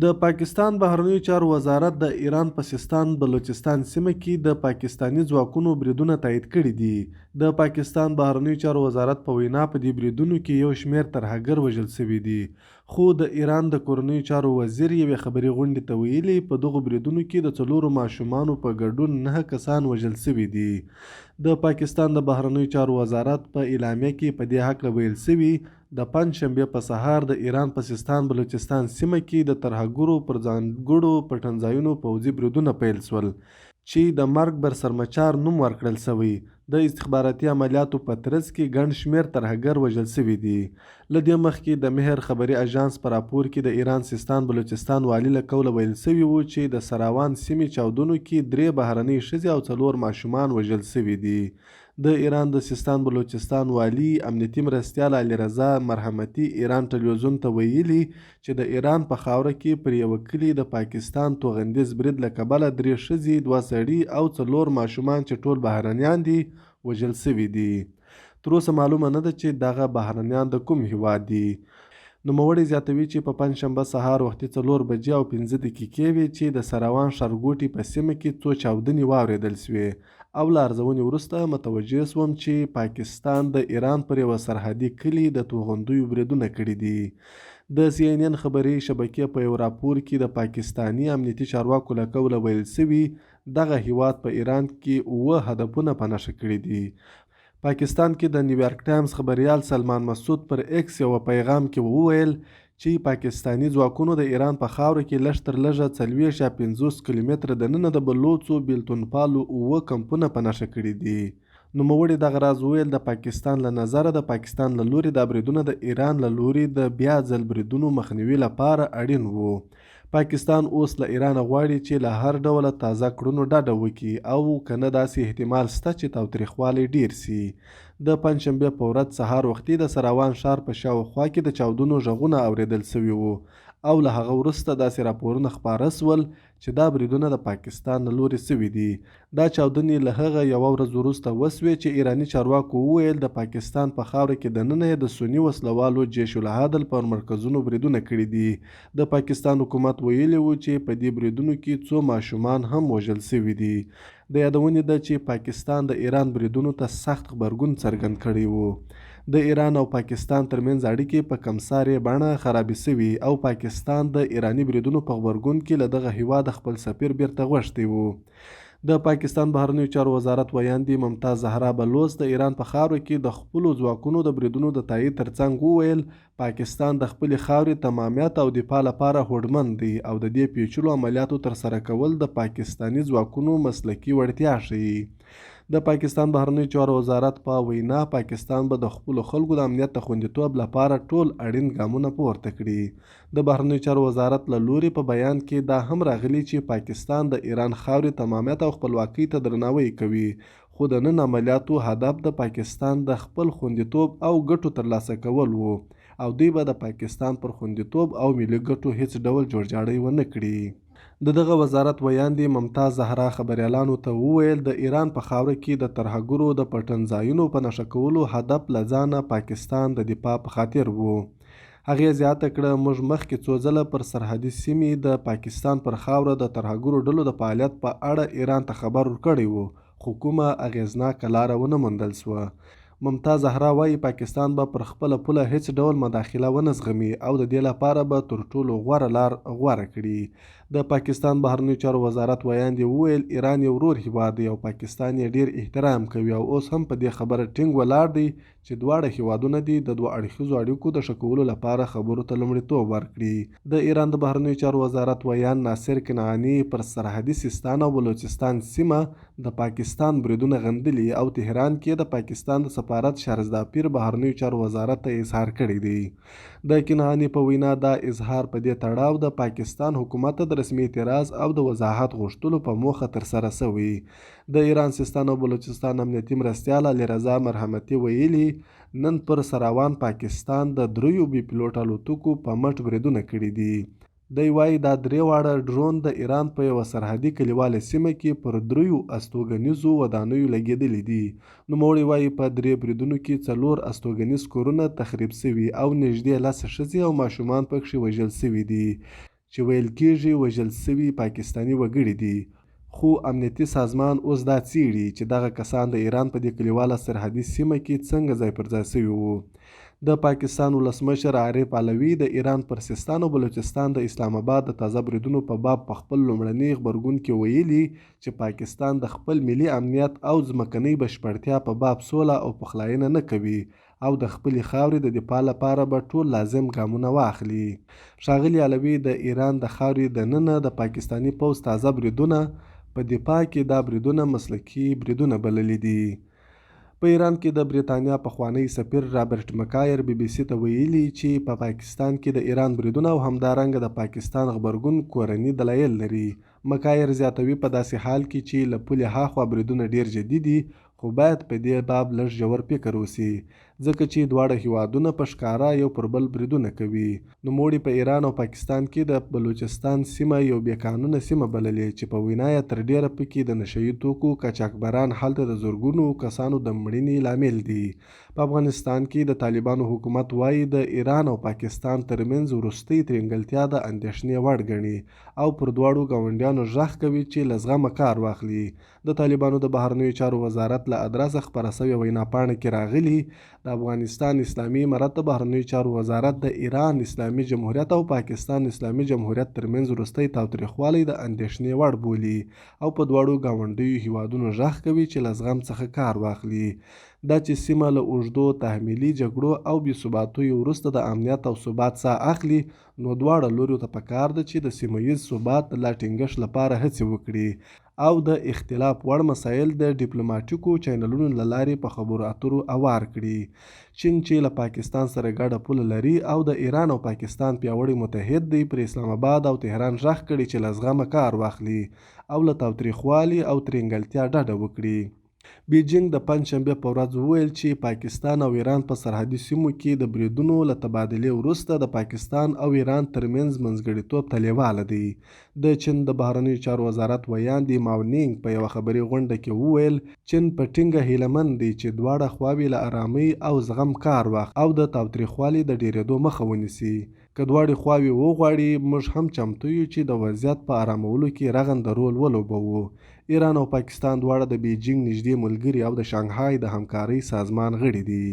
د پاکستان بهرنیو چارو وزارت د ایران په سیستان بلوچستان سیمه کې د پاکستاني ځواکونو بریدونه تایید کړي دي. د پاکستان بهرنیو چارو وزارت په وینا په دې بریدونو کې یو شمېر ترهګر وژل شوي دي. خو د ایران د کورنیو چارو وزیر یوې خبري غونډې ته ویلي، په دغو بریدونو کې د څلورو ماشومانو په ګډون نهه کسان وژل شوي دي. د پاکستان د بهرنیو چارو وزارت په اعلامیه کې په دې هکله ویل شوي، د پنجشنبې په سهار د ایران په سیستان بلوچستان سیمه کې د ترهګرو پر ځانګړو پټنځایونو پوځي بریدونه پیل شول چې د مرګ بر سرمچار نوم ورکړل شوی. د استخباراتي عملیاتو په ترڅ کې ګڼ شمېر ترهګر وژل شوي دي. له دې مخکې د مهر خبري اژانس په راپور کې د ایران سیستان بلوچستان والي له قوله ویل شوي وو چې د سراوان سیمې چاودنو کې درې بهرنۍ ښځې او څلور ماشومان وژل شوي دي. د ایران د سیستان بلوچستان والي امنیتي مرستیال علي رضا مرحمتي ایران ټلویزیون ته ویلي چې د ایران په خاوره کې پر یوه کلي د پاکستان توغندیز برید له کبله درې ښځې، دوه سړي او څلور ماشومان چې ټول بهرنیان دي، وژل شوي دي. تر اوسه معلومه نه ده چې دغه بهرنیان د کوم هیواد دي. نوموړی زیاتوي چې په پنجشنبه سهار وختي څلور بجې او پنځه دقیقې وې چې د سراوان ښارګوټي په سیمه کې څو چاودنې واورېدل شوې او له ارزونې وروسته متوجه شوم چې پاکستان د ایران پر یوه سرحدي کلي د توغندیو بریدونه کړي دي. د سي این این خبري شبکې په یو راپور کې د پاکستاني امنیتي چارواکو له قوله ویل شوي، دغه هیواد په ایران کې اووه هدفونه په نښه کړي دي. پاکستان کې د نیویارک ټایمز خبریال سلمان مسعود پر ایکس یوه پیغام کې وویل چې پاکستاني ځواکونو د ایران په خاوره کې لږ تر لږه 40 یا 50 کیلومتره دننه د بلوڅو بیلتونپالو اووه کمپونه په نښه کړي دي. نوموړي دغه راز وویل، د پاکستان له نظره د پاکستان له لوري دا بریدونه د ایران له لوري د بیا ځل بریدونو مخنیوي لپاره اړین وو. پاکستان اوس له ایرانه غواړي چې له هر ډوله تازه کړنو ډډه وکړي او که نه داسې احتمال شته چې تاوتریخوالی ډېر شي. د پنجشنبې په ورځ سهار وختي د سراوان ښار په شاوخوا کې د چاودنو غږونه اورېدل شوي وو او له هغه وروسته داسې راپورونه خپاره شول چې دا بریدونه د پاکستان له لوري شوي دي. دا چاودنې له هغه یوه ورځ وروسته وشوې چې ایراني چارواکو وویل د پاکستان په خاوره کې دننه یې د سني وسله والو جیش العدل پر مرکزونو بریدونه کړي دي. د پاکستان حکومت ویلي وو چې په دې بریدونو کې څو ماشومان هم وژل شوي دي. د یادونې ده چې پاکستان د ایران بریدونو ته سخت غبرګون څرګند کړی و. د ایران او پاکستان ترمنځ اړیکې په کمسارې بڼه خرابې شوي او پاکستان د ایراني بریدونو په غبرګون کې له دغه هیواده خپل سفیر بیرته غوښتی و. د پاکستان بهرنیو چارو وزارت ویاندې ممتاز زهرا بلوڅ د ایران په خاوره کې د خپلو ځواکونو د بریدونو د تایید ترڅنګ وویل، پاکستان د خپلې خاورې تمامیت او دفاع لپاره هوډمن دی او د دې پیچلو عملیاتو ترسره کول د پاکستاني ځواکونو مسلکي وړتیا ښيي. د پاکستان بهرنیو چارو وزارت په وینا، پاکستان به د خپلو خلکو د امنیت د خوندیتوب لپاره ټول اړین ګامونه پورته کړي. د بهرنیو چارو وزارت له لوري په بیان کې دا هم راغلي چې پاکستان د ایران خاورې تمامیت او خپلواکۍ ته درناوی کوي، خو د نن عملیاتو هدف د پاکستان د خپل خوندیتوب او ګټو ترلاسه کول وو او دوی به د پاکستان پر خوندیتوب او ملي ګټو هېڅ ډول جوړجاړی ونه کړي. د دغه وزارت ویاندې ممتاز زهرا خبریالانو ته وویل، د ایران په خاوره کې د ترهګرو د پټنځایونو په نښه کولو هدف له ځانه پاکستان د دفاع په خاطر وو. هغې زیاته کړه، موږ مخکې څو ځله پر سرحدي سیمې د پاکستان پر خاوره د ترهګرو ډلو د فعالیت په اړه ایران ته خبر ورکړی و، خو کومه اغېزناکه لاره ونه موندل شوه. ممتاز زهرا وايي، پاکستان به پر خپله پوله هېڅ ډول مداخله ونه زغمي او د دې لپاره به تر ټولو غوره لار غوره کړي. د پاکستان بهرنیو چارو وزارت ویاندې وویل، ایران یو ورور هېواد دی او پاکستان یې ډېر احترام کوي او اوس هم په دې خبره ټینګ ولاړ دی چې دواړه هېوادونه دې د دوه اړخیزو اړیکو د ښه کولو لپاره خبرو ته لومړیتوب ورکړي. د ایران د بهرنیو چارو وزارت ویاند ناصر کنعاني پر سرحدي سیستان او بلوچستان سیمه د پاکستان بریدونه غندلي او تهران کې یې د پاکستان د سفارت شارزدافیر بهرنیو چارو وزارت ته اظهار کړی دی. د کنعاني په وینا دا اظهار په دې تړاو د پاکستان حکومت ته د رسمي اعتراض او د وضاحت غوښتلو په موخه ترسره شوی. د ایران سیستان او بلوچستان امنیتي مرستیال علي رضا مرحمتي ویلي، نن پر سراوان پاکستان د دریو بې پیلوټه الوتکو په مټ بریدونه کړي دي. دی وايي، دا درې واړه ډرون د ایران په یوه سرحدي کلیواله سیمه کې پر دریو استوګنیزو ودانیو لګېدلي دي. نوموړی وايي، په درې بریدونو کې څلور استوګنیز کورونه تخریب شوي او نږدې لس ښځې او ماشومان پکښې وژل شوي دي. چې ویل کېږي وژل شوي پاکستاني وګړي دي، خو امنیتي سازمان اوس دا څېړي چې دغه کسان د ایران په دې کلیواله سرحدي سیمه کې څنګه ځای پر ځای شوي وو. د پاکستان ولسمشر عارف علوي د ایران پر سیستان او بلوچستان د اسلام اباد د تازه بریدونو په باب په خپل لومړني غبرګون کې ویلي چې پاکستان د خپل ملي امنیت او ځمکنۍ بشپړتیا په باب سوله او پخلاینه نه کوي او د خپلې خاورې د دفاع لپاره به ټول لازم ګامونه واخلي. ښاغلي علوي د ایران د خاورې دننه د پاکستاني پوځ تازه بریدونه په دفاع کې دا بریدونه مسلکي بریدونه بللي دي. په ایران کې د بریتانیا پخوانی سفیر رابرټ مکایر بي بي سي ته ویلي چې په پاکستان کې د ایران بریدونه او همدارنګه د پاکستان غبرګون کورني دلایل لري. مکایر زیاتوي، په داسې حال کې چې له پولې هاخوا بریدونه ډېر جدي دي، خو باید په دې باب لږ ژور فکر وشي، ځکه چې دواړه هېوادونه په ښکاره یو پر بل بریدونه کوي. نوموړي په ایران او پاکستان کې د بلوچستان سیمه یو بې قانونه سیمه بللې چې په وینا یې تر ډېره پکې د نشه یي توکو قاچاقبران هلته د زرګونو کسانو د مړینې لامل دي. په افغانستان کې د طالبانو حکومت وايي، د ایران او پاکستان ترمنځ وروستۍ ترینګلتیا د اندېښنې وړ ګڼي او پر دواړو ګاونډیانو غږ کوي چې له زغمه کار واخلي. د طالبانو د بهرنیو چارو وزارت له ادرسه خپره شوې وینا پاڼه کې راغلي، د افغانستان اسلامي امارت د بهرنیو چارو وزارت د ایران اسلامي جمهوریت او پاکستان اسلامي جمهوریت ترمنځ وروستی تاوتریخوالی د اندېښنې وړ بولي او په دواړو ګاونډیو هېوادونو غږ کوي چې له زغم څخه کار واخلي. دا چې سیمه له اوږدو تحمیلي جګړو او بې ثباتیو وروسته د امنیت او ثبات ساه اخلي، نو دواړه لوریو ته پکار ده چې د سیمه ییز ثبات د لا ټینګښت لپاره هڅې وکړي او د اختلاف وړ مسایل د ډیپلوماټیکو چینلونو له لارې په خبرو اترو اوار کړي. چین چې له پاکستان سره ګډه پوله لري او د ایران او پاکستان پیاوړی متحد دی، پر اسلام اباد او تهران غږ کړی چې له زغمه کار واخلي او له تاوتریخوالي او ترینګلتیا ډډه وکړي. بیجینګ د پنجشنبې په ورځ وویل چې پاکستان او ایران په سرحدي سیمو کې د بریدونو له تبادلې وروسته د پاکستان او ایران ترمنځ منځګړیتوب ته لېواله دی. د چین د بهرنیو چارو وزارت ویاندې ماو نینګ په یوه خبري غونډه کې وویل، چین په ټینګه هیله من دی چې دواړه خواوې له ارامۍ او زغم کار واخلي او د تاوتریخوالي د ډېرېدو مخه ونیسي. که دواړې خواوې وغواړي، موږ هم چمتو یو چې د وضعیت په ارامولو کې رغنده رول ولوبوو. ایران او پاکستان دواړه د بیجینګ نږدې ملګري او د شانګهای د همکارۍ سازمان غړي دي.